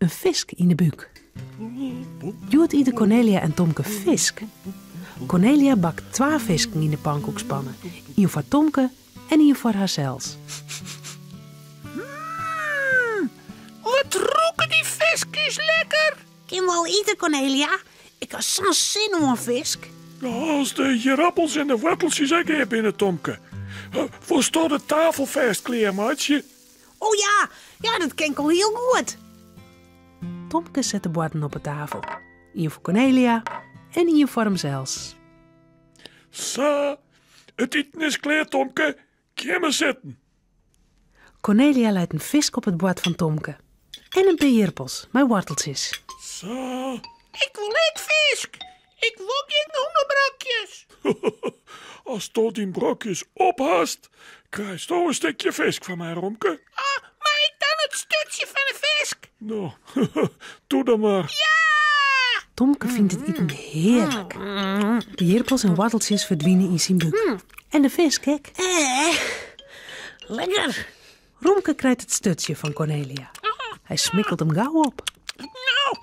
In fisk yn 'e búk. Hjoed ite Kornelia en Tomke fisk. Kornelia bakt twa fisken yn de pankoekspanne, ien foar Tomke en ien foar harsels. Mmm, wat rûke dy fiskjes lekker! Kin we al ite, Kornelia? Ik ha sa'n sin oan fisk. As de ierappels en de woarteltsjes ek klear binne, Tomke. Wolsto de tafel fêst klearmeitsje? O ja, ja, dat kin ik al hiel goed. Tomke set de borden op 'e tafel. Ien foar Kornelia en ien foar himsels. Sa, it iten is klear, Tomke. Gean mar sitten. Kornelia leit in fisk op it board fan Tomke en in pear jirpels mei woarteltsjes. Sa. Ik wol ek fisk. Ik wol gjin hûnebrokjes. Asto dyn brokjes op hast, krijsto in stikje fisk fan my, Romke. Ah, mei ik dan it sturtsje fan 'e fisk? No, doe dan mar. Ja! Tomke fynt it iten hearlik. De jirpels en woarteltsjes ferdwine yn syn búk. En de fisk ek. Eh, lekker. Romke krijt it sturtsje fan Kornelia. Hy smikkelt him gau op. No,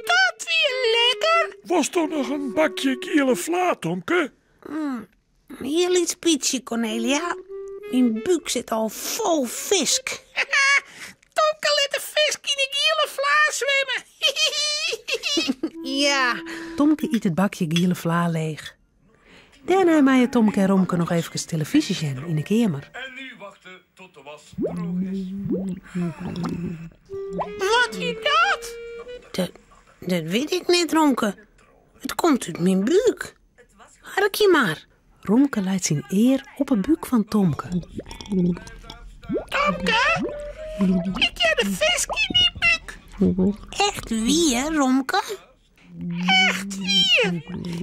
dat wie lekker. Wolsto noch in bakje giele fla, Tomke? Hiel lyts bytsje, Kornelia. Myn búk sit al fol fisk. Tomke lit de fisk yn de giele fla swimme. Ja. Tomke yt it bakje giele fla leech. Dêrnei meie Tomke en Romke noch eefkes telefyzje sjen yn 'e keamer. En nu wachten tot de was droog is. Wat wie dat? Dat, dat wit ik net, Romke. It komt út myn búk. Harkje mar. Romke leit syn ear op 'e búk fan Tomke. Tomke, ik hear de fisk yn dyn búk. Echt wier, Romke? Echt wier.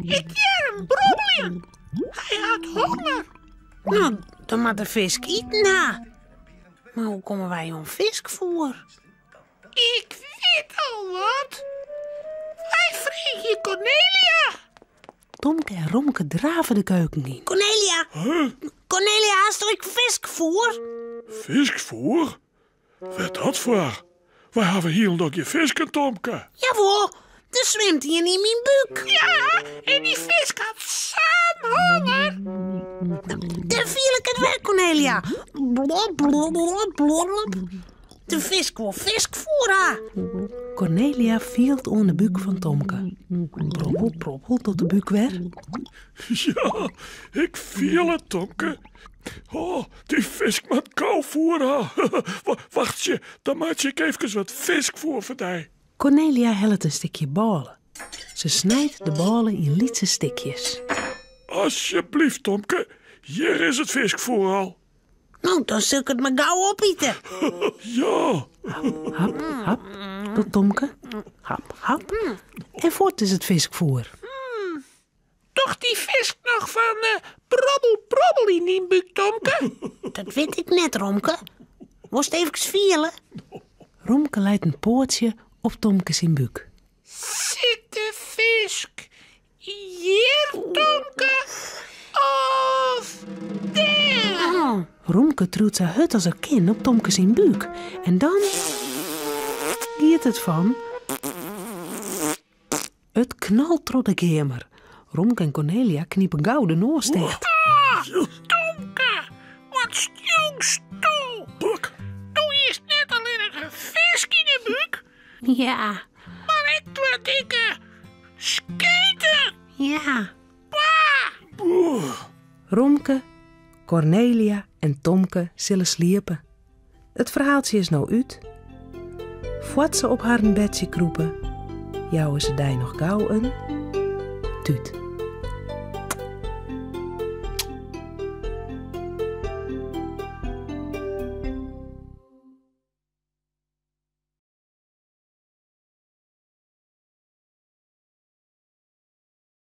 Ik hear him brobbeljen. Hy hat honger. No, dan moat er fisk iten ha. Mar hoe komme wy oan fiskfoer? Ik wit al wat. Wy freegje Kornelia. Tomke en Romke drave de keuken yn. Kornelia! Kornelia, hast ek fiskfoer? Fiskfoer? Wêr dat foar? Wy hawwe hielendal gjin fisken, Tomke. Jawol, der swimt ien yn myn búk. Ja, en dy fisk hat sa'n honger. Dêr fiel ik it wer, Kornelia. Blob, blob, blob, blob. De fisk wol fiskfoer ha. Kornelia fielt oan de búk fan Tomke. Probbel, probbel docht de búk wer. Ja, ik fiel it, Tomke. Oh, dy fisk moat gau foer ha. Wachtsje, dan meitsje ik eefkes wat fiskfoer foar dy. Kornelia hellet in stikje bôle. Se snijt de bôle yn lytse stikjes. Asjebleaft, Tomke, hjir is it fiskfoer al. No, dan sil ik it mar gau opite. Ja. Hap, hap, docht Tomke. Hap, hap. En fuort is it fiskfoer. Docht dy fisk noch fan brobbel, brobbel yn dyn búk, Tomke? Dat wit ik net, Romke. Wolst eefkes fiele? Romke leit in poatsje op Tomke syn búk. Sit de fisk hjir, Tomke, of dêr? Romke triuwt sa hurd as er kin op Tomke syn búk en dan giet it fan. It knalt troch de keamer. Romke en Kornelia knipe gau de noas ticht. Ah, Tomke, wat stjonksto? Do hiest net allinnich in fisk yn 'e búk. Ja. Mar ek twa dikke sketen. Ja. Bah! Romke, Kornelia en Tomke sille sliepe. It ferhaaltsje is no út. Foar't se op harren bedsje krûpe, jouwe se dy noch gau in tút.